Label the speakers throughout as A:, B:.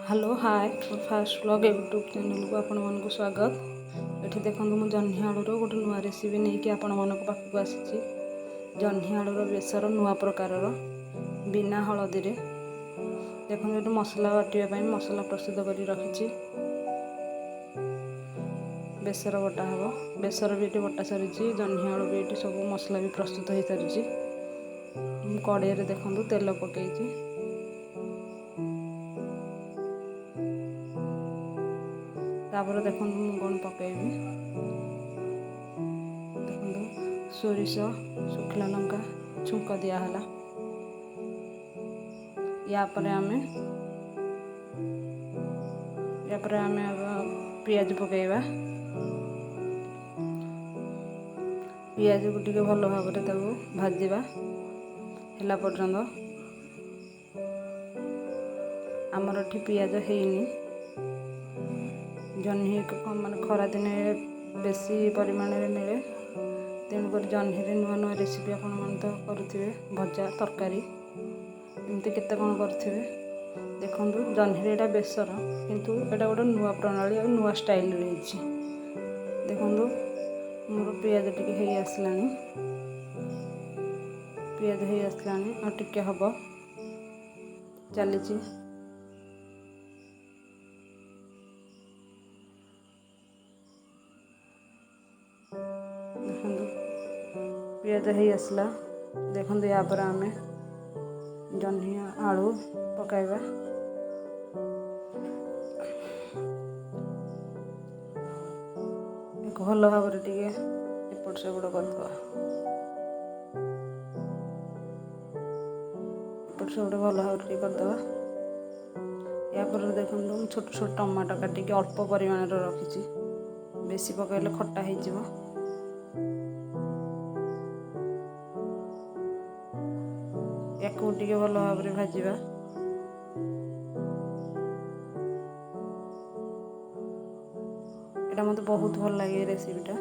A: Hello hi, ମୋର first blog YouTube ଚ୍ୟାନେଲ୍କୁ ଆପଣମାନଙ୍କୁ ସ୍ୱାଗତ। ଏଠି ଦେଖନ୍ତୁ, ମୁଁ ଜହ୍ନି ଆଳୁର ଗୋଟେ ନୂଆ ରେସିପି ନେଇକି ଆପଣମାନଙ୍କ ପାଖକୁ ଆସିଛି। ଜହ୍ନି ଆଳୁର ବେସର, ନୂଆ ପ୍ରକାରର, ବିନା ହଳଦୀରେ। ଦେଖନ୍ତୁ, ଏଠି ମସଲା ବାଟିବା ପାଇଁ ମସଲା ପ୍ରସ୍ତୁତ କରି ରଖିଛି। ବେସର ବଟା ହେବ। ବେସର ବି ଏଠି ବଟା ସରିଛି, ଜହ୍ନି ଆଳୁ ବି ଏଠି ସବୁ ମସଲା ବି ପ୍ରସ୍ତୁତ ହୋଇସାରିଛି। ମୁଁ କଡ଼େଇରେ ଦେଖନ୍ତୁ ତେଲ ପକାଇଛି। ତାପରେ ଦେଖନ୍ତୁ ମୁଁ କ'ଣ ପକାଇବି। ଦେଖନ୍ତୁ, ସୋରିଷ, ଶୁଖିଲା ଲଙ୍କା ଛୁଙ୍କ ଦିଆହେଲା। ୟା ପରେ ଆମେ ପିଆଜ ପକାଇବା। ପିଆଜକୁ ଟିକେ ଭଲ ଭାବରେ ତାକୁ ଭାଜିବା ହେଲା ପର୍ଯ୍ୟନ୍ତ। ଆମର ଏଠି ପିଆଜ ହେଇନି। ଜହ୍ନି ମାନେ ଖରାଦିନେ ବେଶୀ ପରିମାଣରେ ମିଳେ, ତେଣୁକରି ଜହ୍ନିରେ ନୂଆ ନୂଆ ରେସିପି ଆପଣମାନେ ତ କରୁଥିବେ, ଭଜା, ତରକାରୀ, ଏମିତି କେତେ କ'ଣ କରୁଥିବେ। ଦେଖନ୍ତୁ, ଜହ୍ନିରେ ଏଇଟା ବେସର, କିନ୍ତୁ ଏଇଟା ଗୋଟେ ନୂଆ ପ୍ରଣାଳୀ ଆଉ ନୂଆ ଷ୍ଟାଇଲରେ ହେଇଛି। ଦେଖନ୍ତୁ, ମୋର ପିଆଜ ଟିକେ ହେଇ ଆସିଲାଣି। ପିଆଜ ହେଇ ଆସିଲାଣି, ଆଉ ଟିକେ ହେବ, ଚାଲିଛି। ଦେଖନ୍ତୁ, ପିଆଜ ହେଇ ଆସିଲା। ଦେଖନ୍ତୁ, ୟା ପରେ ଆମେ ଜହ୍ନି ଆଳୁ ପକାଇବା। ଭଲ ଭାବରେ ଟିକେ ଏପଟ ସେପଟ କରିଦେବା। ଏପଟ ସେପଟ ଭଲ ଭାବରେ ଟିକେ କରିଦେବା। ଏହାପରେ ଦେଖନ୍ତୁ, ମୁଁ ଛୋଟ ଛୋଟ ଟମାଟୋ କାଟିକି ଅଳ୍ପ ପରିମାଣରେ ରଖିଛି। ବେଶୀ ପକାଇଲେ ଖଟା ହେଇଯିବ। ୟାକୁ ଟିକେ ଭଲ ଭାବରେ ଭାଜିବା। ଏଇଟା ମୋତେ ବହୁତ ଭଲ ଲାଗେ ଏ ରେସିପିଟା।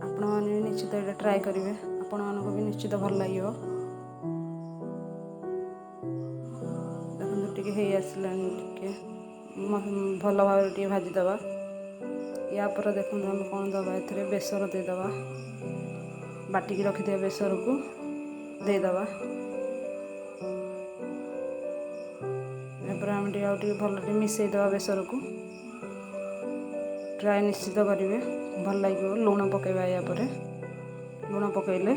A: ଆପଣମାନେ ବି ନିଶ୍ଚିତ ଏଇଟା ଟ୍ରାଏ କରିବେ, ଆପଣମାନଙ୍କୁ ବି ନିଶ୍ଚିତ ଭଲ ଲାଗିବ। ଦେଖନ୍ତୁ, ଟିକେ ହେଇ ଆସିଲାଣି, ଟିକେ ଭଲ ଭାବରେ ଟିକେ ଭାଜିଦେବା। ୟା ପରେ ଦେଖନ୍ତୁ ଆମେ କ'ଣ ଦେବା ଏଥିରେ। ବେସର ଦେଇଦେବା। ବାଟିକି ରଖିଥିବା ବେସରକୁ ଦେଇଦେବା। ଏହାପରେ ଆମେ ଟିକେ ଆଉ ଟିକେ ଭଲ ଟିକେ ମିଶାଇଦେବା ବେସରକୁ। ଟ୍ରାଏ ନିଶ୍ଚିତ କରିବେ, ଭଲ ଲାଗିବ। ଲୁଣ ପକାଇବା। ୟା ପରେ ଲୁଣ ପକାଇଲେ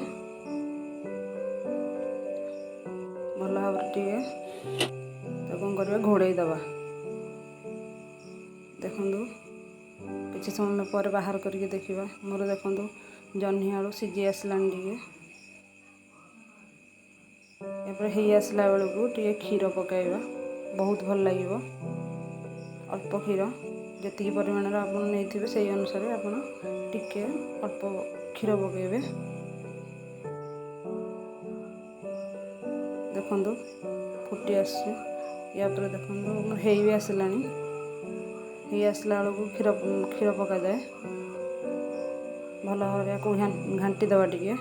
A: ଭଲ ଭାବରେ ଟିକେ ତାକୁ କ'ଣ କରିବା, ଘୋଡ଼େଇ ଦେବା। ଦେଖନ୍ତୁ, କିଛି ସମୟ ପରେ ବାହାର କରିକି ଦେଖିବା। ମୋର ଦେଖନ୍ତୁ ଜହ୍ନି ଆଳୁ ସିଝି ଆସିଲାଣି ଟିକେ। ଏପରେ ହେଇ ଆସିଲା ବେଳକୁ ଟିକେ କ୍ଷୀର ପକାଇବା, ବହୁତ ଭଲ ଲାଗିବ। ଅଳ୍ପ କ୍ଷୀର, ଯେତିକି ପରିମାଣର ଆପଣ ନେଇଥିବେ ସେଇ ଅନୁସାରେ ଆପଣ ଟିକେ ଅଳ୍ପ କ୍ଷୀର ପକାଇବେ। ଦେଖନ୍ତୁ, ଫୁଟି ଆସୁଛି। ୟା ପରେ ଦେଖନ୍ତୁ ମୋର ହେଇ ବି ଆସିଲାଣି। ହେଇ ଆସିଲା ବେଳକୁ କ୍ଷୀର ପକାଯାଏ। ଭଲ ଭାବରେ ୟାକୁ ଘାଣ୍ଟି ଦେବା ଟିକେ।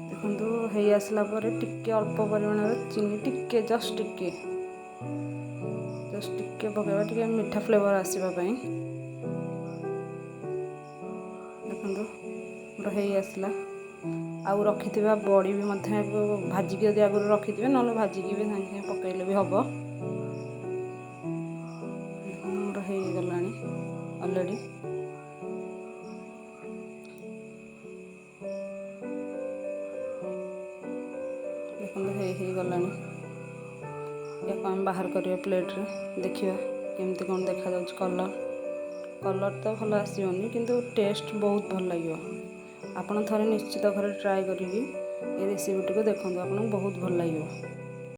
A: ଦେଖନ୍ତୁ, ହେଇ ଆସିଲା ପରେ ଟିକେ ଅଳ୍ପ ପରିମାଣର ଚିନି, ଟିକେ, ଜଷ୍ଟ ଟିକେ, ଜଷ୍ଟ ଟିକେ ପକାଇବା, ଟିକେ ମିଠା ଫ୍ଲେଭର୍ ଆସିବା ପାଇଁ। ଦେଖନ୍ତୁ, ମୋର ହେଇ ଆସିଲା। ଆଉ ରଖିଥିବା ବଡ଼ି ବି ମଧ୍ୟ ଭାଜିକି ଯଦି ଆଗରୁ ରଖିଥିବେ, ନହେଲେ ଭାଜିକି ବି ସାଙ୍ଗେ ସାଙ୍ଗେ ପକାଇଲେ ବି ହେବ। ମୋର ହେଇଗଲାଣି ଅଲରେଡ଼ି। ଦେଖନ୍ତୁ, ହେଇଗଲାଣି। ୟାକୁ ଆମେ ବାହାର କରିବା ପ୍ଲେଟ୍ରେ, ଦେଖିବା କେମିତି କ'ଣ ଦେଖାଯାଉଛି। କଲର୍ ତ ଭଲ ଆସିବନି, କିନ୍ତୁ ଟେଷ୍ଟ ବହୁତ ଭଲ ଲାଗିବ। ଆପଣ ଥରେ ନିଶ୍ଚିତ ଘରେ ଟ୍ରାଏ କରିକି ଏ ରେସିପିଟିକୁ ଦେଖନ୍ତୁ, ଆପଣଙ୍କୁ ବହୁତ ଭଲ ଲାଗିବ।